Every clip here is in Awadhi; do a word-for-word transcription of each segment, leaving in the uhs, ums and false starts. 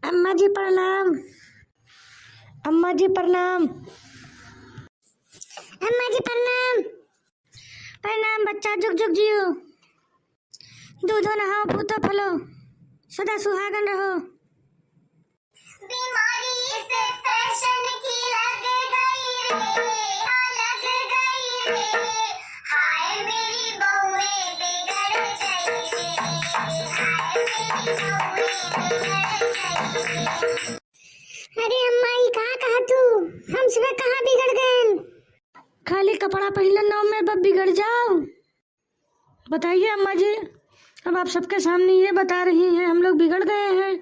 अम्मा जी प्रणाम। अम्मा जी प्रणाम। अम्मा जी प्रणाम। प्रणाम बच्चा, जुग जुग जियो। दूधो नहाओ, पूतो फलो, सदा सुहागन रहो। बीमारी इस फैशन की लग गई रे, हाँ, लग गई रे। हाय मेरी बहुएं बिगड़ गई रे, हाय मेरी बहुएं बिगड़ गई रे। अरे अम्मा, ई का कहा तू? हम सुबह कहाँ बिगड़ गए? खाली कपड़ा पहिनन नाम में बब बिगड़ जाओ। बताइए अम्मा जी, अब आप सबके सामने ये बता रही हैं, हम लोग बिगड़ गए हैं।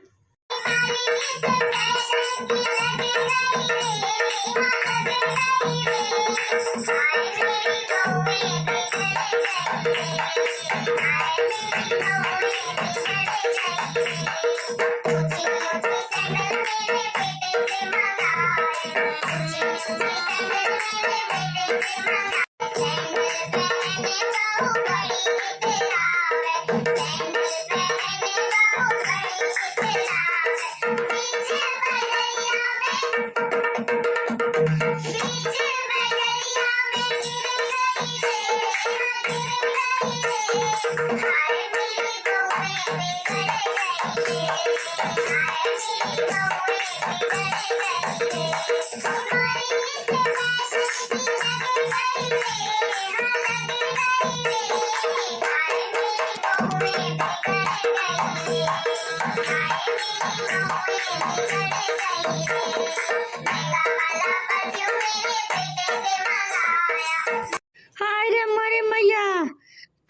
हाय रे मोरे मैया,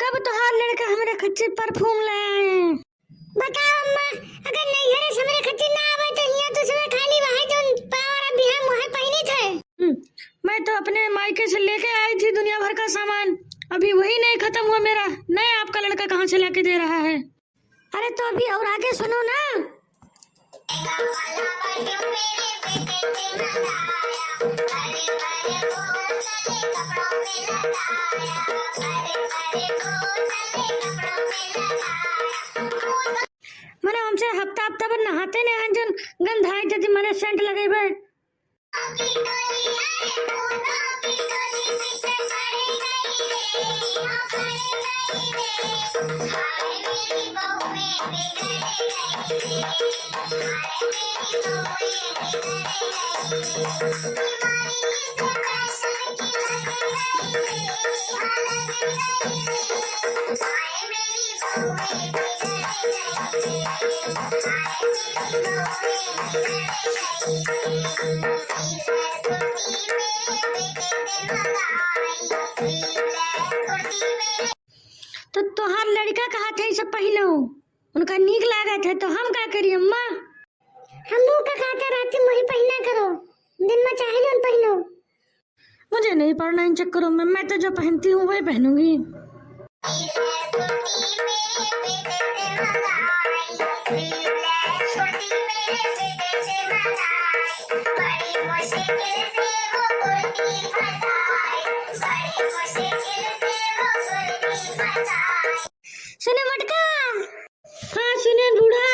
कब तोहार लड़का हमरे खातिर परफ्यूम ले आए? बताओ अम्मा, अगर नैहरे से हमरे खातिर ना आवे तो हियाँ तो सुबह खाली वही जोन पावर अभी हम वही पहिनी थे। हम्म, मैं तो अपने मायके से लेके आई थी दुनिया भर का सामान, अभी वही नहीं खत्म हुआ मेरा, नया आपका लड़का कहाँ से लाके दे रहा है? अरे तो अभी और आगे सुनो ना। मने हमसे हफ्ता हफ्ता भर नहाते नहीं हैं, जन गंधाई जदी मने सेंट लगेबे। तो तोहार लड़का कहत है, ई सब पहिनो, उनका नीक लागत है, तो हम का करी अम्मा? हमहू का कहत है, रात में वही पहिना करो, दिन में चाहे जौन पहिनो। मुझे नहीं पड़ना इन चक्करों में, मैं तो जो पहनती हूँ वही पहनूंगी। सुने मटका। हाँ, सुने बूढ़ा।